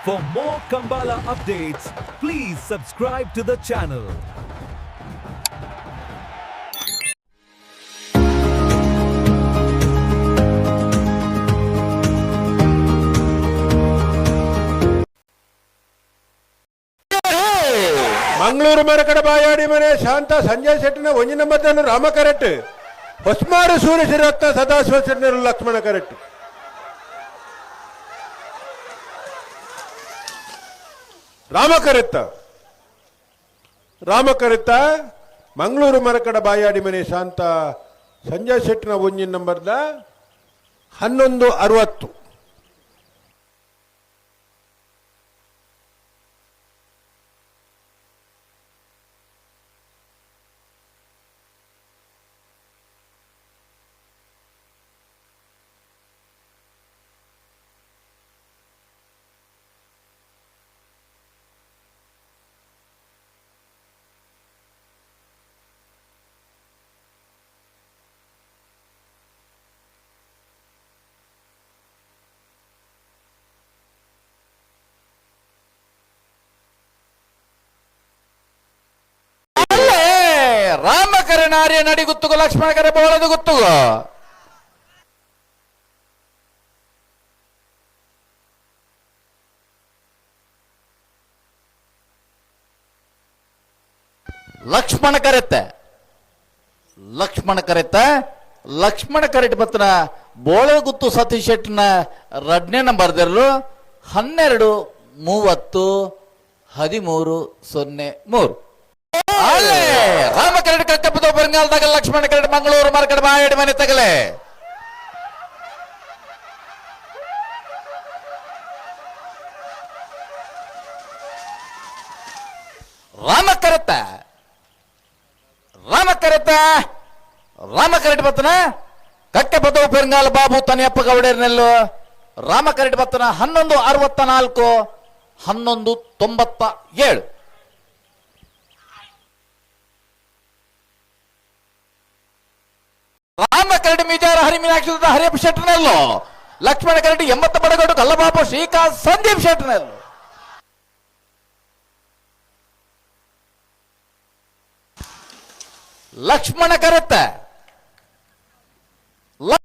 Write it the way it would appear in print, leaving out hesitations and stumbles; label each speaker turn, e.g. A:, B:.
A: For more Kambala updates, please subscribe to the channel.
B: Mangaluru Marakada Bayadi ಮನೆ ಶಾಂತ ಸಂಜಯ್ ಶೆಟ್ಟಿನ ಒಂಜಿ number Rama correct, Hosmaru ಸೂರ್ಯ ಶ್ರೀರತ್ನ Sadashiva ಶೆಟ್ಟಿನ Lakshmana correct. Rama ಕರೆತ್ತ, Rama ಕರೆತ್ತ. Mangaluru ಮರಕಡ ಬಾಯಾಡಿ ಮನೆ ಶಾಂತ ಸಂಜಯ್ ಶೆಟ್ಟಿನ ಒಂಜಿ ನಂಬರ್ದ 11:60.
C: ಅಲ್ಲೇ ರಾಮಕರನಾರ್ಯ ನಡಿಗುತ್ತುಗು, ಲಕ್ಷ್ಮಣಕರ ಬೋಳದ ಗುತ್ತುಗು. ಲಕ್ಷ್ಮಣ ಕರೆತ್ತ, ಲಕ್ಷ್ಮಣ ಕರೆತ್ತ, ಲಕ್ಷ್ಮಣ ಕರೆಟ್ ಬತ್ತನ ಬೋಳಗುತ್ತು ಸತೀಶ್ ಶೆಟ್ಟಿನ ರಡ್ನೇ ನಂಬರ್ದಿರಲು 12:30, 13:03. ಅಲ್ಲೇ ರಾಮ ಕರಡ್ ಕಕ್ಕಪ್ಪದ ಬೆಂಗಾಲ್ದಾಗ, ಲಕ್ಷ್ಮಣ ಕರಡ್ ಮಂಗಳೂರು ಮಾರ್ಕಡ್ ಬಾಯಡಿ ಮನೆ ತಗಲೆ. ರಾಮ ಕರೆತ್ತ, ರಾಮ ಕರೆತ್ತ, ರಾಮ ಕರೆಟ್ ಬತ್ತನ ಕಕ್ಕೆ ಬದವು ಪೆರಂಗಾಲ ಬಾಬು ತನಿಯಪ್ಪ ಗೌಡರ್ನೆಲ್ಲು. ರಾಮ ಕರೆಟ್ ಬತ್ತನ 11:64, 11:97. ರಾಮ ಕರಡಿ ಮೀಜಾರ ಹರಿಮೀನಾಕ್ಷಿ ಹರಿಯಪ್ಪ ಶೆಟ್ಟರ್ನಲ್ಲು, ಲಕ್ಷ್ಮಣ ಕರಡಿ 80 ಬಡಗಡು ಕಲ್ಲಬಾಬು ಶ್ರೀಕಾಂತ್ ಸಂದೀಪ್ ಶೆಟ್ಟರ್ನಲ್ಲು. ಲಕ್ಷ್ಮಣ ಕರೆತ್ತ.